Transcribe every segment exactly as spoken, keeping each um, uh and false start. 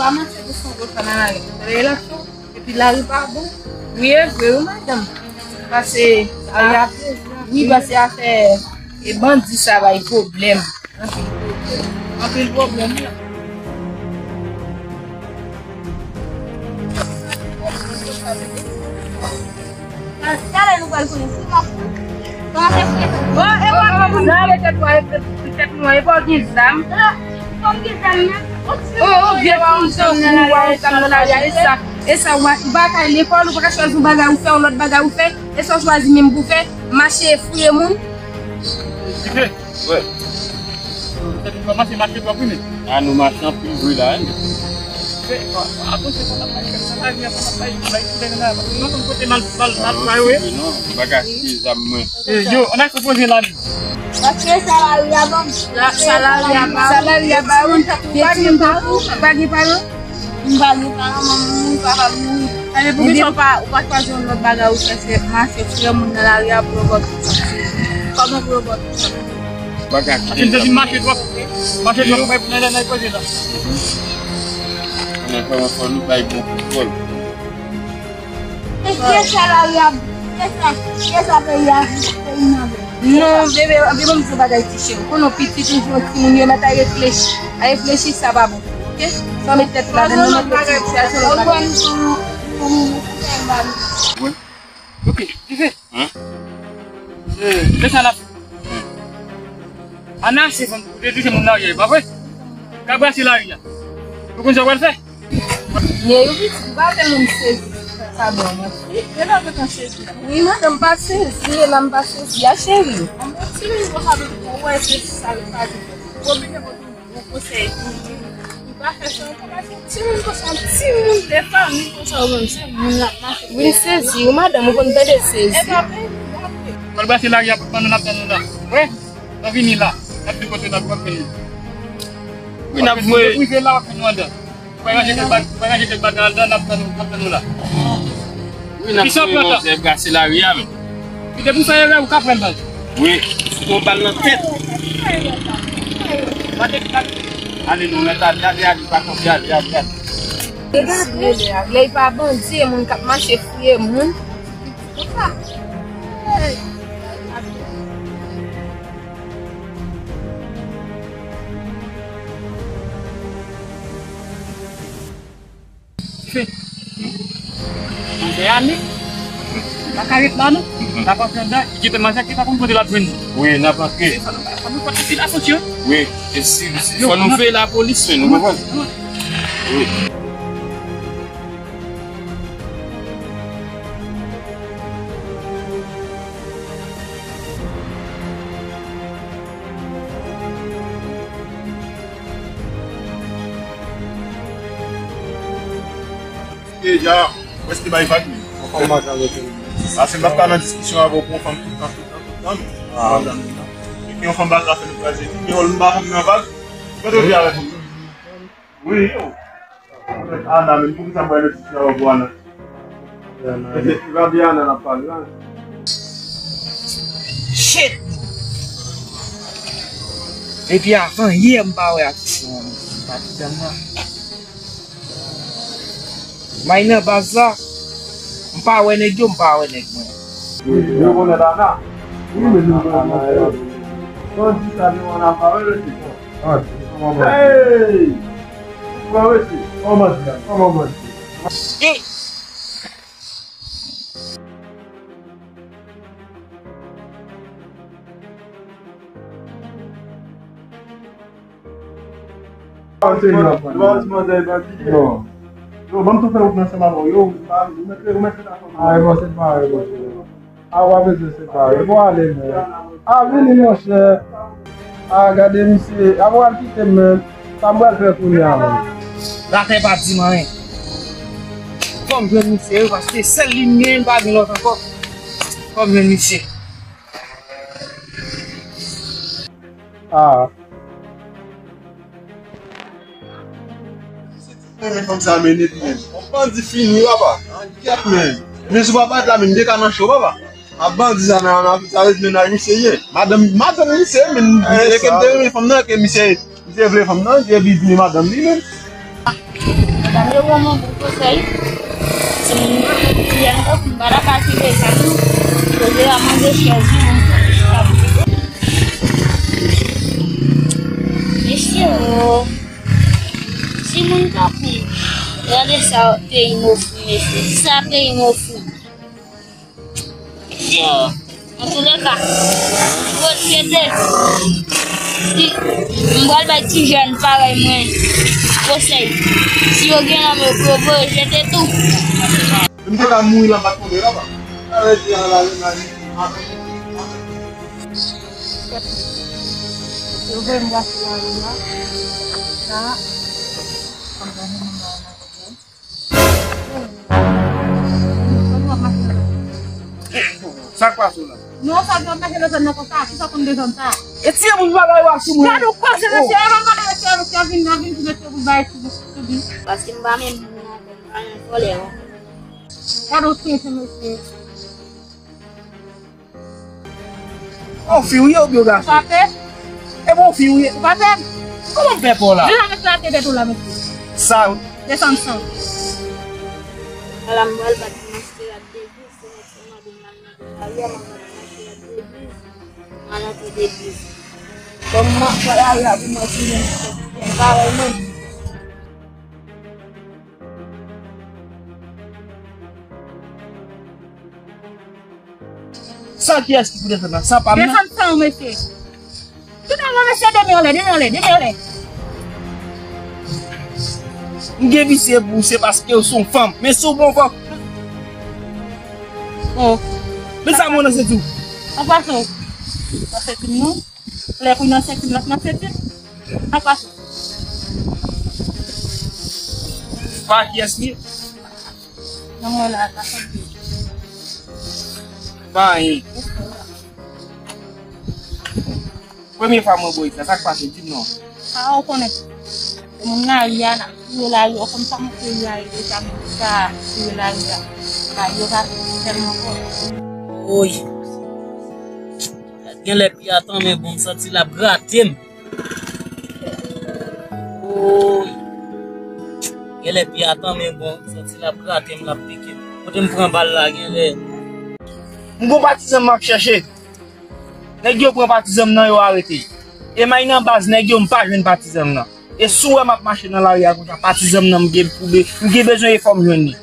Pa mache pou son gwo fè nan lari. Lè l ap fè, epi lari pa bon. Wi, e vre, wi, madanm. Pase, lari ap, wi, pase afè, e bandi sa bay pwoblèm. Anpil pwoblèm, anpil pwoblèm, wi. Talè nou pral konnen si m ap pran. Kòman se fè? Bon, e pa pou nou. Nan, e tèt ou, e tèt nou, e pa w gen zam. Fò m gen zam nan. Oh, oh, vye fanm, zam nan lari a, e sa, e sa, ou pa, ou pa ka al lekòl, ou pa ka chwazi yon bagay ou fè, yon lòt bagay ou fè, e sa w chwazi menm pou fè, mache fouye moun. Kite. Wè. Ou pa mache, mache twòp, wi, men. A, nou mache anpil vre la, wi, men. Fè, a, avanse, fò n ap bay kèk sa, lari a, fò n ap bay, bay koulè nan la, paske nou konn kote mal, mal, mal, mal, wi. Non, bagay, se zam mwen. Eh, yo, ann al konpoze la, men. Paske sa lari a ban m. Sa lari a ba ou. Sa lari a ba ou. Ou pa gen paran, ou pa gen paran. M pa gen paran, manman m mouri, papa m mouri. Ebyen, poukisa ou pa, ou pa chwazi yon lòt bagay ou fè, se mache fouye moun nan lari a pou yo ba w tout sa? Kòman pou yo ba w tout sa? Bagay. Paske m santi m mache twòp. Mache twòp, mwen, nan, nan, nan, kote la. Konnen kòman fò nou bay bon kontwòl. E kiyès sa lari a, kiyès sa, kiyès sa peyi a, peyi m nan vre? Non, bebe, bebe, m di bagay ti cheri. Konnen w pitit, ou jwenn timoun yo, mèt a reflechi. A reflechi, sa pa bon. Oke? Sa w met tèt ou ladann, nou met lòt sitiyasyon, lòt bagay. Wi. Oke, kite. Hein? Eh, men sa n ap fè. Ann al se fanm pou te touche moun lari a, pa vre? Ka brase lari a. Ou konn sa w pral fè? Men yo pitit, ou pa fè moun sezi. Sa bon, mwen. Wi, men pa fè sezi. Wi, madanm, pa sezi, men la m pa sezi a, cheri. An bon, ti moun konsa, ou wè, se sa l pa di. Ou oblije pote yon bon konsèy pou li. Li pa fè sa ankò, paske timoun konsa, timoun de fanmi konsa, ou menm, se moun l ap mache. Wi, sezi, wi, madanm, ou konn tande sezi. E pa vre, li pa vre. Pral brase lari a, pou nou n ap tann nou la. Wi, nou vini la. N ap di kote n ap vini. Wi, n ap voye. Depi se la, w ap vin nou andan. Ou pa ranje kèk bag-, ou pa ranje kèk bagay andan, n ap tann nou, n ap tann nou la. Wi, n ap voye manzè brase lari a, men. Ki te pou fè erè, ou ka pran bal. Wi, si w bal nan tèt. Ale, nou mèt ale, ale, ale, pa konfye, ale, ale, ale. Gade, lè pa bandi, moun k ap mache fouye moun. Fè. Manzè ale. Pa ka ret la, non. N ap antre anndan, li gentan manzè ki pa konn kote l ap jwenn li. Wi, n ap antre. Fò nou, fò nou fè ti la soti, wi. Wi, e si, si, fò nou veye lapolis, men, nou konprann? Wi. Deja, prèske bay vag li. Anfòm mache avèk ou. Paske m p ap ka nan diskisyon avè w pou yon fanm tout tan, tout tan, tout tan, non. Ah. Madanm li, non. Epi yon fanm pa ka fè nou kraze li, men wòl m pa fanm nan vag. Mwen te vle avèk ou. Wi, yo. Ana, men poukisa m pral nan diskisyon avè w pou Ana? Se pa de Ana n ap pale la. Shit! Depi avan yè m pa wè atis lan, m pa t tann nan. May nan baz la, m pa wè nèg yo, m pa wè nèg mwen. Yo konnen Ana. Wi, men nou konnen Ana. Bandi sa nou an apa wè, men se bon. Hey! Ou pran mesye. Kòman di a? Kòman bandi? Non. Yo, ban m tou fè wout nan ansanm avè w, yo. Ou mèt, ou mèt fè sa. Ah, bon, se pa, bon. A, w ap bezwen separe. Bon, ale, men. A, vini, monchè. A, gade misye. A, bon, al kite m, men. Sa m pral fè kounye a, men. Ratè pa di m anyen. Fò m jwenn misye, wi, paske sèl li m genyen, m pa gen lòt ankò. Fò m jwenn misye. A. Men fanm sa mennen tou menm. Yon bandi fini, papa. An gyèt menm. Men si w pa parèt la menm, de ka nan cho, papa. A bandi sa nan, nan tout sa, ret menaj misye ye. Madanm, madanm misye, men misye ke m te renmen fanm nan, ke misye, misye vle fanm nan, epi vini madanm li menm. Gade yon bon konsèy. Timoun yo, timoun yo, m pa ta ka kite sa nou. Kote a manje chèz, wi. Mesye, o. Timoun tankou. Gade sa peyi m ofri, mesye. Sa peyi m ofri. Yo, antoulèka, yo jete. Si, m pral bay ti jèn parèy mwen konsèy. Si yo gen nan men yo, pou yo voye jete tou. M te ka mouri la, m pa t tonbe la, ba. Sa vle di, ala, ala, ala. Yo voye m pase lari a. Sa, m pa janm nan. Sa k pase w la? Non, sa k ap mache nan zòn nan konsa, kisa konn de zòn sa? E tiye moun bagay w ap sou mwen. Gade w koze mesye, e manman mesye, mesye vin, vin, vin, mesye pou bay sou, sou bi. Paske m pa menm moun nan, m pa menm vòlè, non. Gade w sense, mesye. Ou fi w ye oubyen w gason? Ou pa pè? E bon, ou fi w ye. Ou pa pè? Kòman m pè pa w la? Vin la, mesye, ate tèt ou la, mesye. Sa, wi. Desann san. Ala m pral bat mastè a depi, se nèg sa mande m al nan lari a, m al bat mastè a depi, m al antre depi. Kòm m ap pale a pou mwen, si mwen, mwen, mwen, mwen, mwen, mwen, San kiyès ki pou desann nan? San pa m nan? Desann san w, mesye. Tout alò, mesye, de men anlè, de men anlè, de men anlè. M gen visye pou ou, se paske ou se yon fanm. Men si w pa yon fanm. Oh. Men sa mwen nan senti w. An pasan. Nan senti m non. Lè pou nan senti m, lòt nan senti m. An pasan. Pa kiyès li ye? Non, mwen la, pa santi. Pa anyen. Premye fwa mwen bò isit la, sa k pase? Di m non. A, ou konnen. Se moun lari a, n ap fouye lari a. Ou konn sa moun fouye lari deja, men sa fouye lari a. Lari yo pa tèlman fò. Woy. Genlè pye a tanmen bon, m santi l ap grate m. Woy. Genlè pye a tanmen bon, m santi l ap grate m, l ap pike m. Kote m pran bal la, genlè. M gon patizan m ap chèche. Nèg yo pran patizan m nan, yo arete. E m al nan baz nèg yo, m pa jwenn patizan m nan. E si w wè m ap mache nan lari a konsa, patizan m nan, m gen pou be-, m gen bezwen e fò m jwenn li.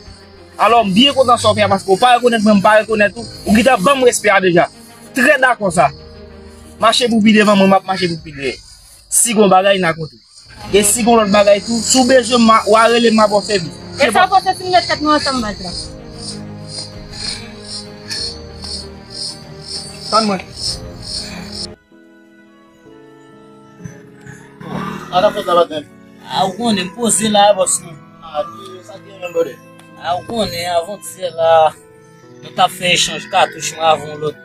Alò, m byen kontan sa w fè a, paske w pa rekonèt mwen, m pa rekonèt ou, ou gentan ban m respè a deja. Trè dakò sa. Mache pou pi devan mwen, m ap mache pou pi dèyè. Si gon bagay, n a konte. E si gon lòt bagay tou, si w bezwen m, w a rele m, m ap ba w sèvis. E sa w panse si m met tèt mwen ansanm baz la? Tann mwen. Sa n ap fè sa maten? A, ou konnen, m poze la, bòs mwen. A, ki, sa ki gen menm, brother? A, ou konnen, avantyè la, nou t ap fè echanj katouch, mwen avè yon lòt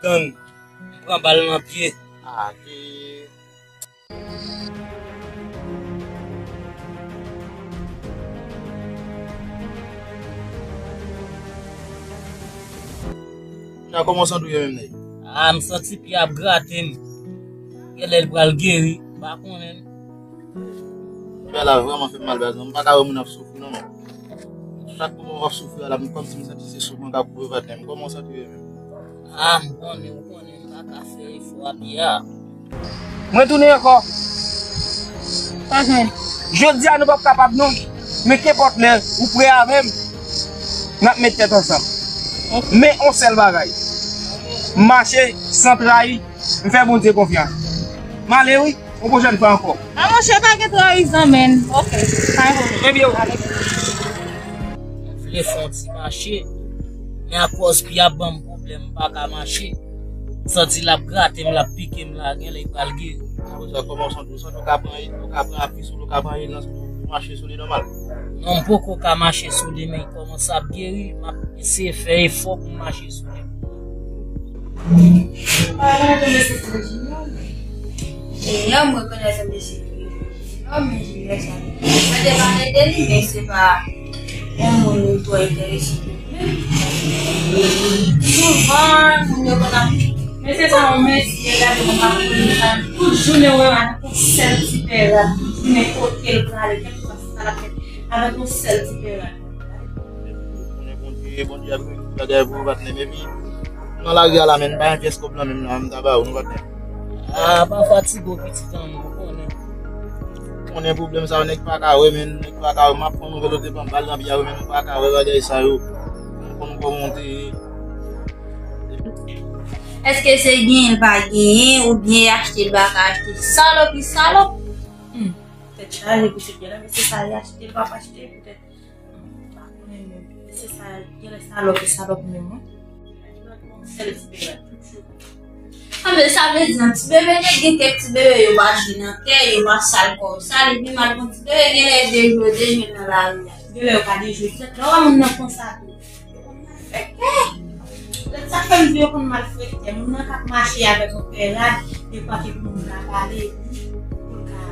gang. M pran bal nan pye. A, ki Kounye a, kòman w santi w ye menm, nèg? A, m santi pye ap grate m. Genlè l pral geri, m pa konnen. Pye la vrèman fè m mal, baz, non. M pa ka wè moun ap soufri, non, non. Chak moman w ap soufri a la, m kòmsi m santi se souf mwen k ap kouvri vatè m. Kòman w santi w ye menm? A, m konnen, ou konnen, m pa ka fè efò a pye a. Mwen tounen ankò. Pa jwenn. Jodi a nou p ap kapab non. Men kenpòt lè ou prè avè m, n ap met tèt ansanm. Ok. Men yon sèl bagay. M mache san trayi, m fè Bondye konfyans. M ale wi, yon pwochèn fwa ankò. A monchè, pa gen trayizan, menn. Ok, pa gen pwoblèm. Ebyen, m vle fè yon ti mache, men akòz pye a ban m pwoblèm, m pa ka mache. M santi l ap grate m, l ap pike m la, genlè l pral geri. Apre sa, kòman w santi w? Ou santi w ka pran, ou ka pran apui sou li, ou ka pran elans pou mache sou li nòmal? Non, m poko ka mache sou li, men l kòmanse ap geri, m ap eseye fè efò pou m mache sou li. Senyè, mwen rekonèt se mesye ki non, men Junior sa. Mwen te pale de li, men se pa yon moun ou twò enterese. Souvan, moun yo konn ap, men se sa, yon mesye, gade, mwen pa konn sa. Tout jounen, wè, ak yon sèl ti pè la, tout jounen, kote l prale, kèlkeswa sa l ap fè. Avèk yon sèl ti pera. Konnen Bondye, Bondye ap regle tout bagay pou ou, patnè, men pi. Nan lari a la, men, m pa gen pyès kòb nan men m la, m ta ba ou, non, patnè. Ah, pa fatige w, pitit an mwen, ou konnen. Konnen pwoblèm sa yo, nèg pa ka wè, men, nèg pa ka wè, m ap pran nouvèl ou te ban m bal nan pye a, men, nou pa ka wè bagay sa yo. M konn kòman w te ye. Èske se genyen l pa genyen, oubyen y achte l pa ka achte? Salòp, li salòp. Hmm. Tèt chaje pou chèf la, men se sa y achte, l pa achte, poutèt. Hmm, m pa konnen menm. Se sa, genlè salòp, e salòp menm, wi. Sèl espérans. Ah, men sa vle di, yon ti bebe, nèg gen kèk ti bebe, yo pa jwe nan tè, yo pa sal kò yo. Sa li pi mal pou ti bebe, genlè dejwe, dejwe nan lari a. Genlè yo pa dejwe tèt. Lè w wè moun nan konsa tou. Yo konn mal fè tè. Sa k fè m di yo konn mal fè tè. Moun nan k ap mache avèk yon pè rad, defwa ke moun nan pale, epi pou l ka,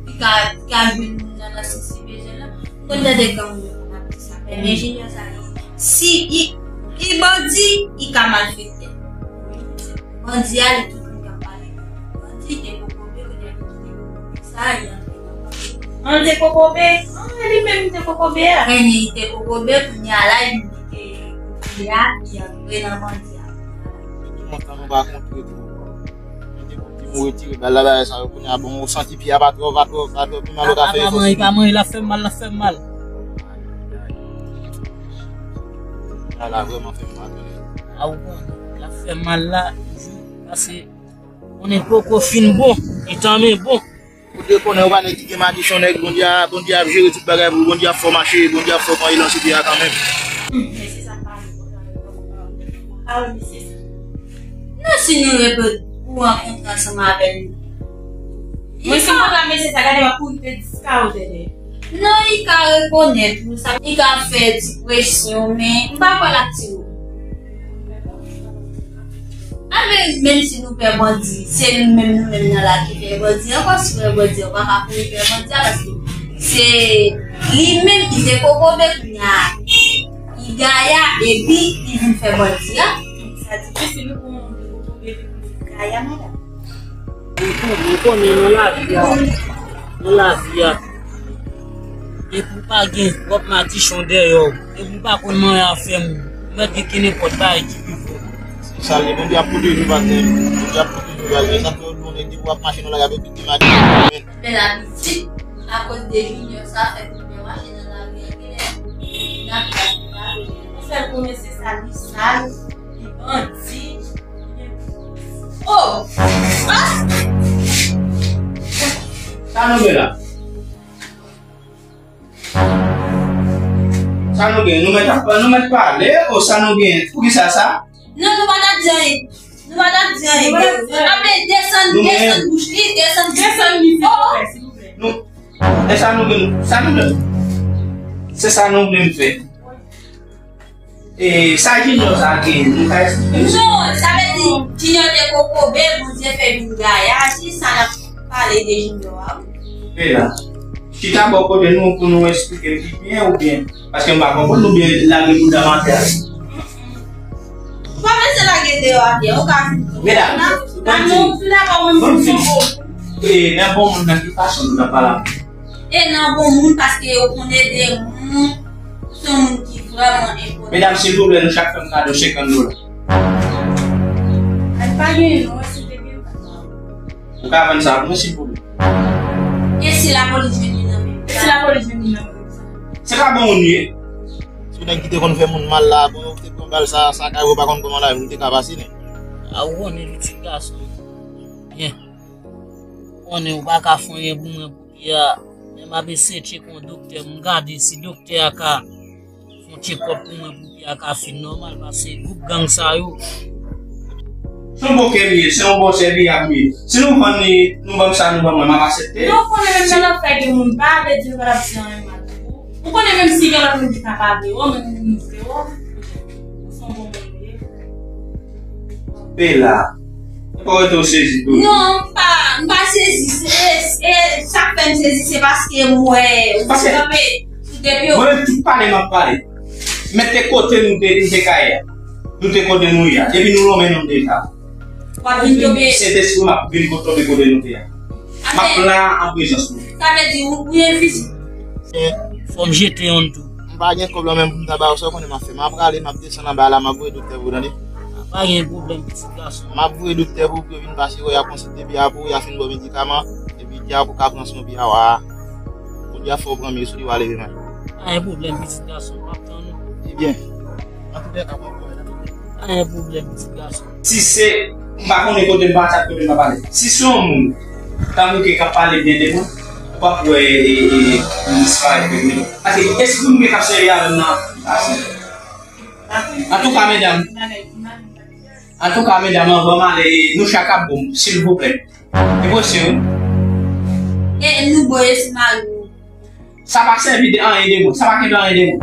li ka, li ka jwenn moun nan nan sans li bezwen lan. M konn tande granmoun yo konn ap di sa. Men, men Junior sa, li, si li, li bandi, li ka malfektè. Bandi a, li tout moun k ap pale. Bandi te kokobe, kounye a li kite kokobe. Sa, li antre nan bandi. An, li menm te kokobe a. Kounye a li te kokobe, kounye a la, li kite kokobe a, li antre nan bandi a. Kontan nou pa kontre tou. Mete pou ti mou retire bal la, bagay sa yo kounye a, bon, ou santi pye a pa twò, pa twò, pa twò pi mal ou ka fè efò sou li. Li pa manyen, l ap fè m mal, l ap fè m mal. Kounye a la vrèman fè m mal. A ou konnen, l ap fè m mal la, toujou, paske konnen poko fin bon, li tanmen bon. Ou te konnen ou pa nèg ki gen madichon, nèg Bondye a, Bondye ap jere tout bagay pou ou, Bondye ap fè w mache, Bondye ap fè w pran elan sou tè a kanmenm. Mesye sa pa reponn. Ah wi, mesye sa. Non, si nou repo-, pou rankontre ansanm avè l. Mwen, si mwen la, mesye sa, gade, m ap kouri te dis ka ou dèyè. Non, li ka rekonèt ou, sa, li ka fè ti presyon, men m pa kwè l ap tire w. A, men, menm si nou pè bandi, se nou menm, nou menm nan la ki pè bandi ankò. Si w pè bandi a, ou pa ka kouri pè bandi a, paske se li menm ki te kokobe, kounye a li gaya, epi li vin fè bandi a. Sa difisil pou moun ki kokobe, epi pou li gaya, madanm. Ou konnen, ou konnen nan lavi a, nan lavi a, depi w pa gen twòp madichon dèyè w, depi w pa konn manyen afè moun, ou mèt gen kenenpòt bagay ki rive w. Se sa l ye, Bondye ap pwoteje w, patnè. Bondye ap pwoteje w, patnè. Sa fè yo di w nèg depi w ap mache nan lari a, yo tout gen madichon. Men la pitit, akoz de Junior sa fè tout moun mache nan lari a, genlè n ap gade, n ap gade. Yon sèl kou mesye sa, li sal, li bandi. Oh! Ah! Sa nou gen la? Sa nou gen? Nou mèt ap, nou mèt pale, o sa nou gen? Poukisa sa? Non, nou pa t ap di anyen. Nou pa t ap di anyen. Ape desann, desann bouch li, desann bouch li. Desann li, silvouplè, silvouplè. Nou, e sa nou gen? Sa nou gen? Se sa nou vle m fè. E sa Junior sa gen, nou ka eksplike m? Non, sa vle di, Junior te kokobe, Bondye fè vin gaya, se sa n ap pale de Junior a, wi. Bela, chita bò kote nou pou nou eksplike m pi byen oubyen? Paske m pa konprann oubyen lage bouda m atè a. Ou pa bezwen lage deyò atè, ou ka vin tou. Medam, ban m di, ban m di, e, nan bon moun nan ki fason nou t ap pale avè w? E nan bon moun, paske yo konn ede moun, ou se yon moun ki vrèman enpòtan. Medam, silvouplè, nou chak fè m kado senkant dola. Ay, pa genyen non, si w te gen, ou ka vann sa pou mwen, silvouplè. E si lapolis vin li nan men? E si lapolis vin li nan men? Se pa bon moun ye. Se nèg ki te konn fè moun mal la, bon, ou te pran bal sa, sa kay ou pa konn kòman la, ou te ka pase, nen. A, ou konnen li ti gason. Byen. Ou konnen ou pa ka fè anyen pou mwen pou pye a. Men m ap eseye tcheke yon doktè, m gade si doktè a ka fè yon tchekòp pou mwen pou pye a ka fin nòmal, paske gwoup gang sa yo. Se yon bon kè m ye, se yon bon sèviyab m ye. Si nou vann li, nou ban m sa, nou ban mwen, m ap aksepte. Non, ou konnen menm nan lòt fè gen moun, pa vle di nou pa t ap di anyen mal. Ou konnen menm si gen lòt moun ki ta pa vle w, menm moun vle w, ou se yon bon moun ou ye. Bela, e pa w rete w sezi tou? Non, m pa, m pa sezi. Se, e, sa k fè m sezi, se paske m wè ou kanpe sou de pye w. Mwen menm, tout pale m ap pale. Mete kote nou te, nou te ka ye a. Nou te kote nou ye a. Depi nou lonmen nou deja. W ap vin tonbe. Sentespri m ap vin tonbe kote nou te a. M ap la an prezans nou. Sa vle di ou, ou envizib. Fò m jete yonn tou. M pa gen kòb lan menm pou m ta ba w, sa w konnen m ap fè. M ap rale, m ap desann anba la, m ap voye doktè pou w, tande? Pa gen pwoblèm, pitit gason. M ap voye doktè pou w, pou yo vin pase, yo konsilte a pou w, y a fin ba w medikaman, epi di a pou w ka pran swen pi a wa. Pou di a fò w pran men sou li, w a leve men. Pa gen pwoblèm, pitit gason, m ap tann ou. Ebyen, antoulèka, mwen pwomèt. Pa gen pwoblèm, pitit gason. Si se, m pa konnen kote m pa, sa kote m pa pale. Si se yon moun, tankou ke k ap pale byen de mwen, ou p ap wè, e, e, e, m disparèt menm. Paske espri moun k ap sèvi avè m nan ap pase. Antouka, medam. Antouka, medam, anvan m ale, nou chak ap bon, silvouplè. E posib, wi. E nou bon, e si mari w. Sa pa sèvi de anyen de mwen. Sa pa kenbe anyen de mwen.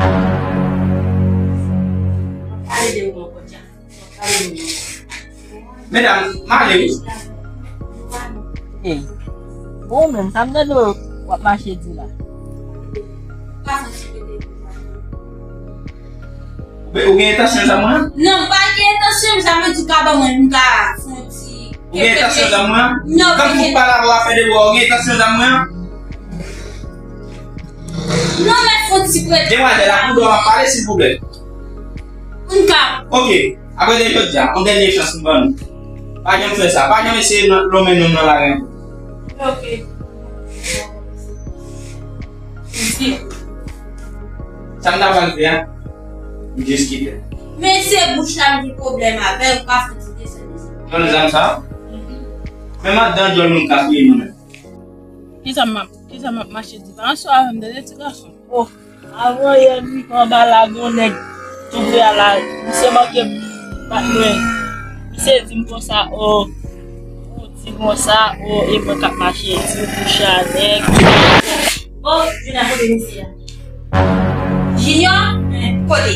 Pale de mwen ankò, Dja. Pale de mwen. Medam, m ale wi. Hey. Bon, menm, sa m tande w ap mache di la. Ou gen entansyon zam mwen an? Non, m pa gen entansyon, sa vle di ka ban mwen, m ka fon ti. Ou gen entansyon zam mwen an? Non, m pa gen. Tankou w pale avè w afè de bò, ou gen entansyon zam mwen an? Non, mèt fon ti prete. Demwazèl, ak ou dwa m ap pale, silvouplè. M ka. Ok. Apre de jodi a, yon dènye chans m ban nou. Pa janm fè sa. Pa janm eseye lonmen nonm nan lari ankò. Ok. Sa m ta pral fè a, m jis kite. Men se bouch la m gen pwoblèm avè l, ou ka fè ti desann, desann. Donn zam sa. Men madan dyòl moun ka touye nou menm. Kisa m ap, kisa m ap mache di? Pa ansou avè m, tande ti gason. Oh, avan yè m rive anba la, gen yon nèg tou pre a la, misye manke bat mwen. Misye di m konsa, oh, ou di konsa, oh, e mwen k ap mache di w kouche a nèg. Oh, Junior, kote misye a? Junior, kote?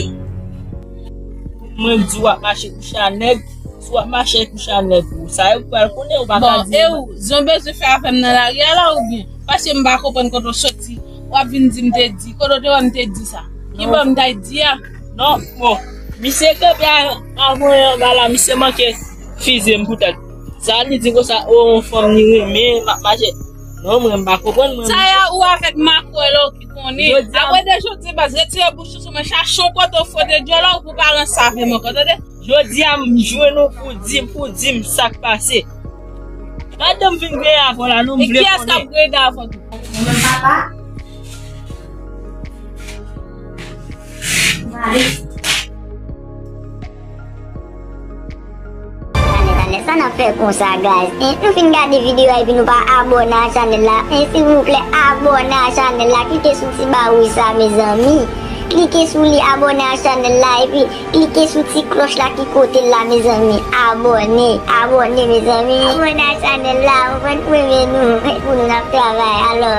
Mwen di w ap mache kouche a nèg, si w ap mache kouche a nèg ou, sa yo pral konnen ou pa ka di. Bon, e ou, zon bezwen fè avè m nan lari a la oubyen? Paske m pa konprann kote w soti. W ap vin di m te di. Kote w te wè m te di sa? Ki bò m t al di a? Non, bon. Misye kanpe a, avan anba la, misye manke fize m poutèt. Sa li di konsa, o, yon fanm li renmen, m ap mache. Non, mwen, m pa konprann, mwen. Sa y a ou avèk makwèl ou ki konnen. Jodi a, apre de jodi, baz, retire bouch ou sou mwen, chache yon kote w fwote dyòl ou pou pa ranse avè m ankò, tande? Jodi a, m jwenn ou pou di, pou di m sa k pase. Madanm vin griyen avè w la, non, m vle konnen. E kiyès k ap griyen avè w tou? Mwen menm papa. M ale. Chanèl la, lè sa n ap fè konsa, guys. En, nou fin gade videyo a epi nou pa abòne a chanèl la. En, silvouplè, abòne a chanèl la. Klike sou ti ba wouj sa, mezanmi. Klike sou li, abòne a chanèl la, epi klike sou ti klòch la ki kote l la, mezanmi. Abòne, abòne, mezanmi. Abòne a chanèl la, ou konprann, pou renmen nou, pou nou n ap travay. Alò.